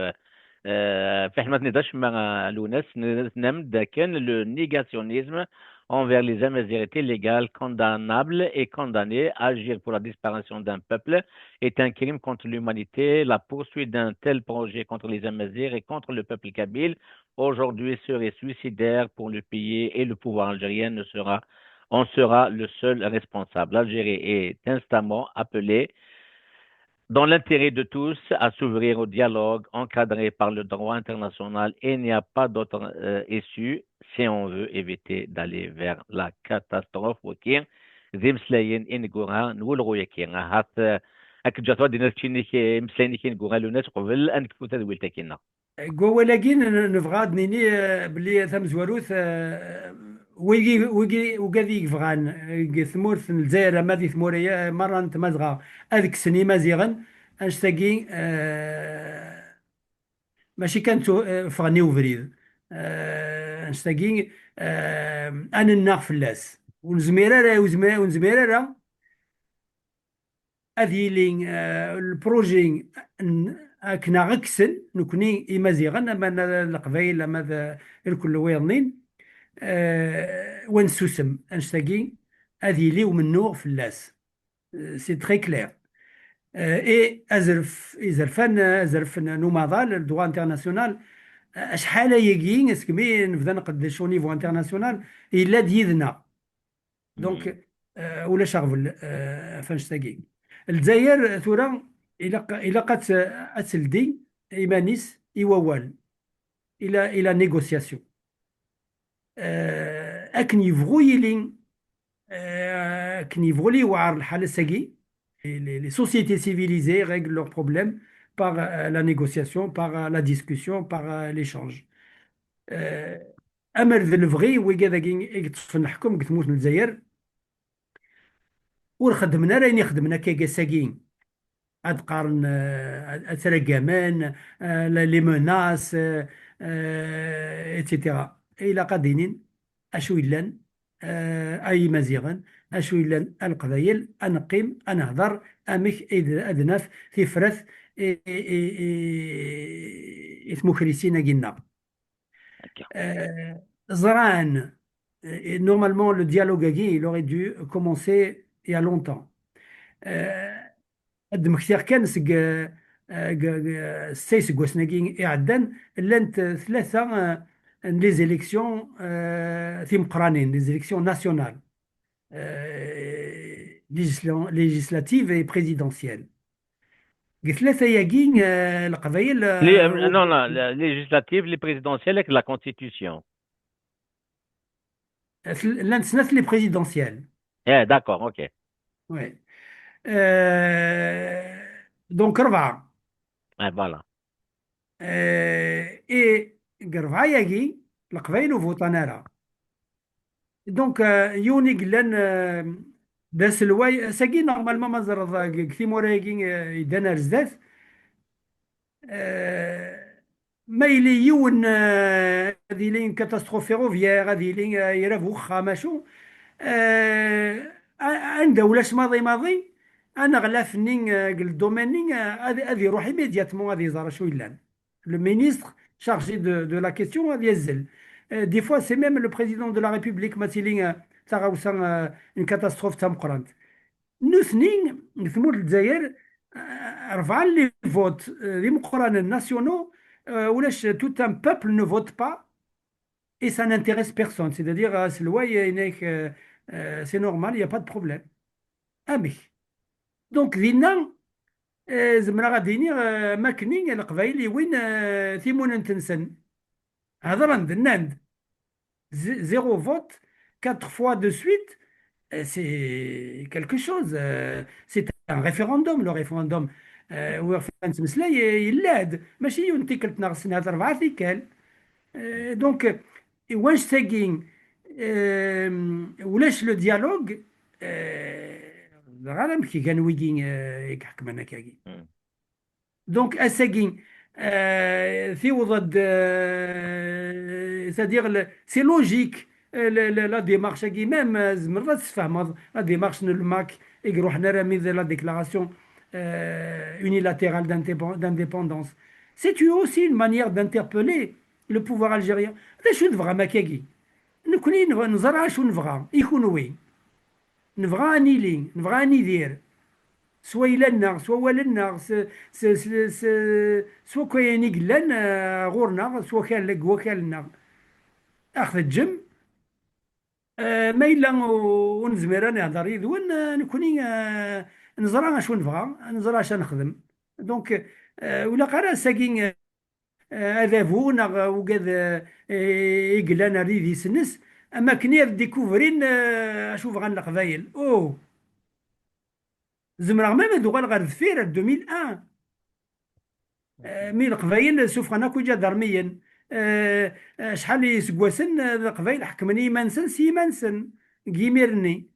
eh, fiḥel ma tniḍ acemma, eh, a Lwennas, n- tennam-d kan: le négationnisme envers les Amazirs est illégal, condamnable et condamné. Agir pour la disparition d'un peuple est un crime contre l'humanité. La poursuite d'un tel projet contre les Amazirs et contre le peuple kabyle aujourd'hui serait suicidaire pour le pays et le pouvoir algérien ne sera on sera le seul responsable. L'Algérie est instamment appelée, dans l'intérêt de tous, à s'ouvrir au dialogue encadré par le droit international. Il n'y a pas d'autre, euh, issue si on veut éviter d'aller vers la catastrophe. Waki d imeslayen ineggura n wulɣu-yaki. Ahat, eh, ad k-ǧǧeɣ tura ad d-tiniḍ keččini k-, imeslayen-ik ineggura a Lwennas, qbel ad nekfu tadwilt-agi-nneɣ. Deg wawal-agi, n- n- nebɣa ad nini, eh, belli tamezwarut, eh, wigi, wigi, ugad i yebɣan, eh, deg tmurt n Lezzayer, ama di tmura, eh, merra n Tmazɣa, ad kksen Imaziɣen, annect-agi, eh, mačči kan ttu-, eh, ffɣen i ubrid. Eh, annect-agi, eh, ad nennaɣ fell-as. ur nezmir ara, ur nezmir, ur nezmir ara ad yili, eh, lpruji n-, akken aɣ-kksen, nekni Imaziɣen, ama d Leqbayel, ama d irkelli wayeḍnin, eh, wa nessusem, annect-agi ad yili umennuɣ fell-as. Eh, c'est très clair. Eh, et azref, izerfan, azref n, n umaḍal, le droit international, eh, acḥal ayagi, asegmi nebda nqeddec au niveau international, yella-d yid-neɣ. Donc, euh, ulac aɣbel, euh, ɣef annect-agi. Lezzayer, tura, ilaq, ilaq ad t-, ad teldi iman-is i wawal, i la, i la négociation. Euh, akken yebɣu yili, euh, akken yebɣu yili yewɛer lḥal ass-agi, les, les, les sociétés civilisées règlent leurs problèmes par, euh, la négociation, par, euh, la discussion, par, euh, l'échange. Euh, amer d lebɣi wigad-agi i yeṭṭfen leḥkem deg tmurt n Lezzayer, ur xeddmen ara ayen i xeddmen akka ass-agi. Ad qqaren, eh, ad, ad ttragamen, eh, la, les menaces, eh, eh, et cetera. Ilaq ad d-inin acu yellan, eh, ay Imaziɣen, acu yellan a Leqbayel, ad neqqim, ad nehder amek i d, ad naf tifrat i, i, i, i, i tmukrisin-agi-nneɣ. Akka. Euh, ẓran, euh, normalement, le dialogue-agi, il aurait dû commencer il y a longtemps. Euh, ad d-mmektiɣ kan seg, euh, g-, g-, setta iseggasen-agi iɛeddan, llant, euh, tlata, euh, n les élections, euh, timeqqranin, les élections nationales, euh, législa-, législatives et présidentielles. Deg tlata-agi, euh, Leqbayel, les, euh, euh, non, non, les législatives, les présidentielles avec la constitution. Llant snat les présidentielles. Eh, d'accord, ok. Oui. Euh, donc, rebɛa. Eh, voilà. Euh, et deg rebɛa-agi, Leqbayel ur votan ara. Donc, euh, yiwen i yellan, euh, d aselway, ass-agi, normalement, ma tzerreḍ, euh, deg timura-agi, euh, yeddan ar zdat, euh, ma yili yiwen, euh, ad yili une catastrophe ferroviaire, ad yili, euh, ira bu uxxam, acu, euh, a-, anda ulac maḍi maḍi, aneɣlaf-nni, euh, deg le domaine-nni, euh, ad, ad iruḥ immédiatement ad iẓer acu yellan. Le ministre chargé de, de la question ad yazzel. Euh, des fois, c'est même le président de la République, ma tili, euh, taɣawsa, euh, une catastrophe d tameqqrant. Nutni, deg tmurt n Lezzayer, euh, rebɛa n les votes, euh, d imeqqranen nationaux, euh, ulac, tout un peuple ne vote pas et ça n'intéresse personne. C'est-à-dire, euh, aselway, euh, yenna-ak, euh, euh, c'est normal, il n'y a pas de problème. Amek? Donc, dinna, euh, zemreɣ ad iniɣ, euh, makni Leqbayel iwin, euh, timunent-nsen. Hedren-d, nnan-d, z-, zéro vote, quatre fois de suite, euh, c'est quelque chose. Euh, c'est un référendum. Le référendum, euh, ur ɣef nettmeslay, euh, yella-d. Mačči yiwen tikkelt neɣ snat, rebɛa tikkal. Euh, donc, euh, wanect-agi, euh, ulac le dialogue, euh, ɣer amek gan wigi, euh, i iḥekmen akkagi. Donc, ass-agi, euh, tiweḍ-d, euh, c'est-à-dire, le, c'est logique, euh, le, le, la démarche-agi, même, euh, tzemreḍ ad tesfehmeḍ la démarche n le MAK i iruḥen armi d la déclaration, euh, unilatérale d'indépen-, d'indépendance. C'est aussi une manière d'interpeller le pouvoir algérien. D acu tebɣam akkagi? Nekni nebɣa, neẓra acu nebɣa, i kunwi. Nebɣa ad nili, nebɣa ad nidir. S wayla-nneɣ, s wawal-nneɣ, s, s, s, s, s wakk ayen i yellan, eh, ɣur-neɣ, s wakal, deg wakal-nneɣ. Ad ɣ-teǧǧem, eh, ma yella u-, ur nezmir ad nehder yid-wen, eh, nekni, eh, neẓra acu nebɣa, neẓra acu ad nexdem. Donc, eh, ur ilaq ara ass-agi, eh, eh, adabu neɣ ugad, eh, i yellan ar yidis-nnes, am akken ad découvrin, eh, acu bɣan Leqbayel. Oh! Zemreɣ même ad uɣaleɣ ɣer deffir, ar deux mille un. Eh, mi Leqbayel suffɣen akk iǧadarmiyen. Eh, acḥal n yiseggasen, eh, Leqbayel ḥekmen i yiman-nsen s yiman-nsen, deg yimir-nni.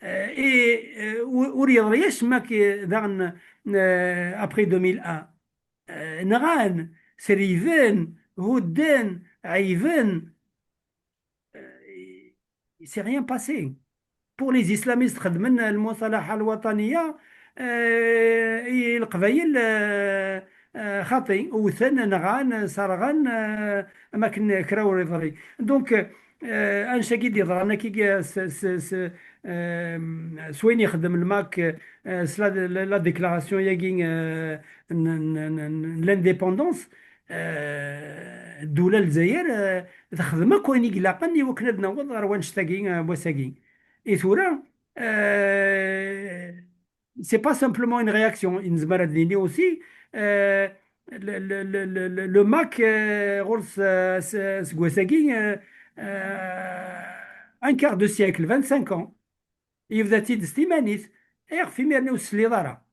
Eh, i, eh, ur, ur yeḍri acemma ki-, daɣen, eh, après deux mille un. Eh, nɣan, sriden, hudden, ɛeyben. Eh, c'est rien passé. Pour les islamistes, xedmen lmusalaḥa lwaṭaniya, euh, i Leqbayel, euh, euh, xaṭi, wten, nɣan, serɣen, euh, am akken kra ur iḍri. Donc, euh, annect-agi d-yeḍran, akkagi, s, s, s, euh, s wayen yexdem le MAK, euh, s la, la, la déclaration-agi, euh, n, n, n, n l'indépendance, euh, ddula n Lezzayer, euh, texdem akk ayen i ilaqen i wakken ad naweḍ ɣer wannect-agi, euh, n wass-agi. I tura, euh, c'est pas simplement une réaction. Nezmer ad nini aussi, euh, le, le, le, le, le, le MAK, euh, ɣur-s, euh, s, seg wass-agi, euh, euh, un quart de siècle, vingt-cinq ans. Yebda-tt-id s timanit, ayɣef imir-nni ur tesliḍ ara?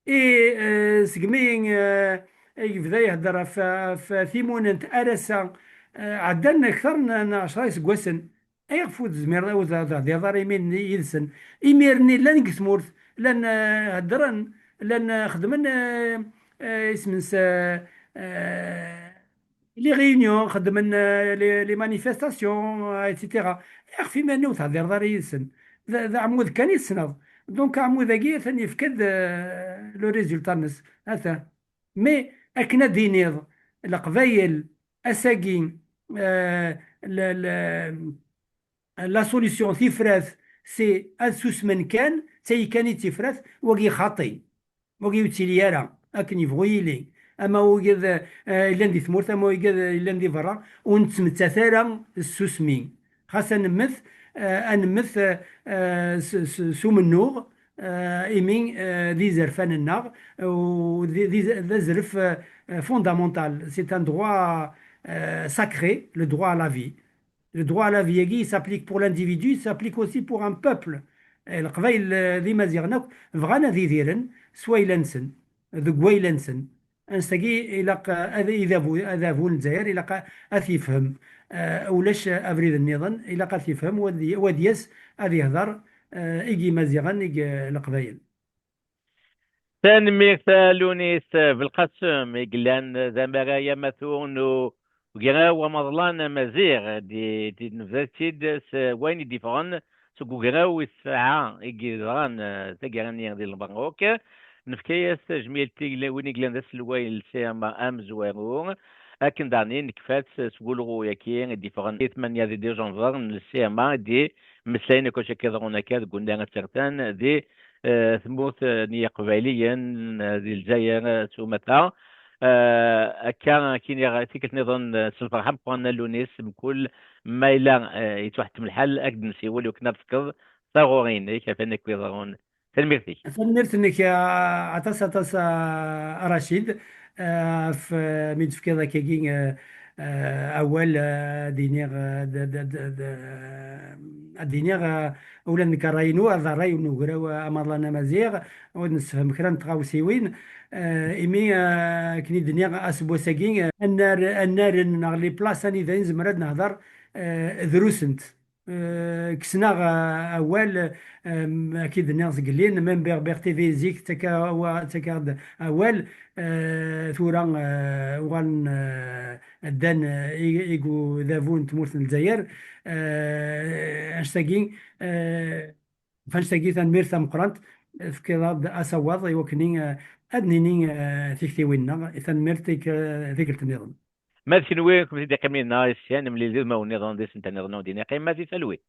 I, euh, segmi, euh, yebda ihedder ɣef, ɣef timunent ar ass-a, euh, ɛeddan akter n, n ɛecra iseggasen. Ayɣef ur tezmireḍ, ur tehdireḍ ara imi-nni yid-sen? Imir-nni llan deg tmurt, llan, euh, heddren, llan, euh, xeddmen, euh, euh, isem-nnes, euh, euh, les réunions, xeddmen, euh, les, les manifestations, euh, et cetera. Ayɣef imir-nni ur tehdireḍ ara yid-sen? D, d aɛmud kan i tessneḍ. Donc aɛmud-agi atan yefka-d, euh, le résultat-nnes. Atan. Mais akken ad d-tiniḍ, Leqbayel, ass-agi, euh, le, le, la solution, tifrat, c'est ad susmen kan, d tayi kan i d tifrat, wagi xaṭi. Wagi ur yettili ara akken yebɣu yili. Ama wigad, eh, yellan di tmurt, ama wigad, eh, yellan di berra, ur nettmettat ara s tsusmi. Xas ad nemmet, eh, ad nemmet, eh, eh, s, s, s umennuɣ, eh, imi, eh, d izerfan-nneɣ, u d, d, d azref, eh, fondamental. C'est un droit, eh, sacré, le droit à la vie. Le droit à la vie-agi, il s'applique pour l'individu, il s'applique aussi pour un peuple. Eh, Leqbayel, eh, d Imaziɣen akk, bɣan ad idiren s wayla-nsen, deg wayla-nsen. Anect-agi ilaq, eh, ad, i dabu, adabu n Lezzayer, ilaq a, ad t-yefhem. Eh, ulac, eh, abrid nniḍen, ilaq ad t-yefhem, u ad, u ad yas ad yehder, eh, i Yimaziɣen, i, eh, Leqbayel. Tanemmirt a Lunis Belqasem, i yellan d amaray amatu n ugraw amaḍlan amaziɣ, di, di nebda-tt-id s wayen i d-iffɣen seg ugraw wis tesɛa i yeḍran, eh, taggara-nni di Lmerruk. Nefka-yas tajmilt i yella-, win i yellan d aselway n C M A amezwaru, akken daɣen i nekfa-tt seg ulɣu-yaki i d-iffɣen i tmanya di décembre n C M A, i d-mmeslayen akk acu akka iḍerrun akka deg unnar asertan di eh, tmurt, eh, n Yiqbayliyen, eh, di Lezzayer, eh, s umata. Eh, akka, kiniɣ tikkelt nniḍen, eh, s lferḥ ameqqran a Lunis, mkul ma yella, eh, yettwaḥettem lḥal, ad k-d-nsiwel, iwakken ad tefkeḍ taɣuri-inek ɣef wayen akk iḍerrun. Tanemmirt-ik. Tanemmirt-nnek, eh, aṭas, aṭas, eh, a Racid, eh, ɣef, eh, mi d-tefkiḍ akkagi, eh, eh, awal, eh, ad d-iniɣ, eh, d, d, d, d, eh, ad d-iniɣ, eh, ula d nekk ṛṛay-inu, ad d ṛṛay n ugraw, eh, amaḍlan amaziɣ, ad nessefhem kra n tɣawsiwin, eh, imi, eh, akken i d-nniɣ aseggas-agi, eh, annar, annaren neɣ les places anida i nezmer ad nehder, eh, drusent. Eh, kksen-aɣ, eh, awal, eh, m-, akka i d-nniɣ zgelli, même Berbère T V zik ttaka-, wa-, ttakaɣ-d awal, eh, tura, eh, uɣalen, eh, ddan, eh, i, i udabu n tmurt n Lezzayer, eh, anect-agi, eh, ɣef anect-agi tanemmirt tameqqrant, tefkiḍ-aɣ-d asawaḍ i wakken, eh, ad nini, eh, tiktiwin-nneɣ, tanemmirt i k-, tikkelt nniḍen. Ma d kenwi, kenwi d-iqqimen dinna, yes, ad nemlil d udmawen nniḍen, d isental nniḍen, ur d-nini qqimet di talwit.